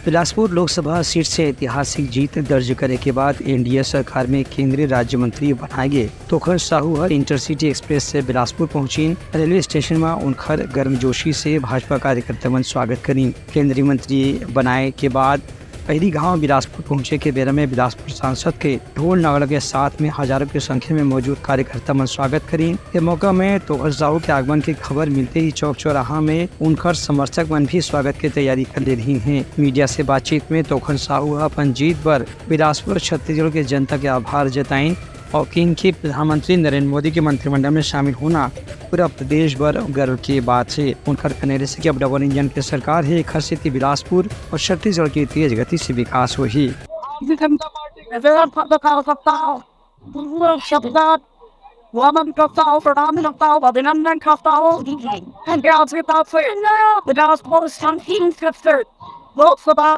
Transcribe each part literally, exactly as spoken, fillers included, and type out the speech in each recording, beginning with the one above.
Bilaspur Lok Sabha seat से ऐतिहासिक जीत दर्ज करे के बाद एनडीए सरकार में केंद्रीय राज्य मंत्री बनाए गए तोखन साहू हर इंटरसिटी एक्सप्रेस से बिलासपुर पहुंचिन। रेलवे स्टेशन में उनखर गर्मजोशी से भाजपा कार्यकर्ता मन स्वागत करीन। केंद्रीय मंत्री बनाए के बाद पहिली गांव बिलासपुर पहुंचे के बेरा में बिलासपुर सांसद के ढोल नगाड़ा के साथ में हजारों की संख्या में मौजूद कार्यकर्ता मन स्वागत करीन। ये मौका में तोखन साहू के आगमन के खबर मिलते ही चौक चौराहा में उनखर समर्थक मन भी स्वागत के तैयारी कर ले रही हैं। मीडिया से बातचीत में तोखन साहू ह अपन जीत बर बिलासपुर छत्तीसगढ़ के जनता के आभार जताइन और किन के प्रधानमंत्री नरेंद्र मोदी के मंत्रिमंडल में शामिल होना पूरा प्रदेश बर गर्व की बात है। उनकर कहने रहिसे कि अब डबल इंजन की सरकार है, एखर सेती बिलासपुर और छत्तीसगढ़ की तेज गति से विकास होही। वंदन करता हूँ, प्रणाम करता हूँ, अभिनंदन करता हूँ। क्योंकि आज की तारीख से बिलासपुर संगीत क्षेत्र लोकसभा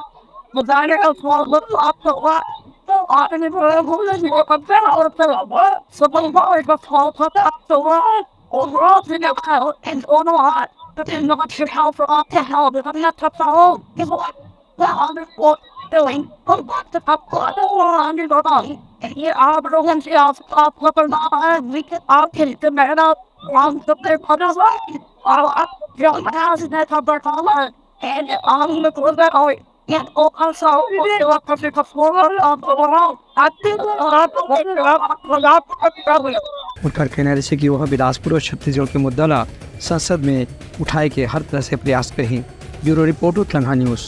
विधायक का स्वागत प्राप्त हुआ। तो आपने बड़े भूल नहीं करते और सफलता एक स्वागत प्राप्त हुआ। और रात में देखा हो, इन दोनों हाथ, तो इन लोगों के हाथ प्राप्त है, और अभिनंदन करता हूँ। ये आप लोगों से आप, आपको प्रणाम है, आपके लिए मेहनत, हम सबके भरोसा, और आप जो प्रयास में सब बैठा हुआ है, and I'm the good boy, and also, आपको प्रणाम, आपको प्रणाम। उनकर कहना रहिसे कि वह बिलासपुर और छत्तीसगढ़ के मुद्दा ला संसद में उठाए के हर तरह से प्रयास करही। Bureau report, Uttaranchal news.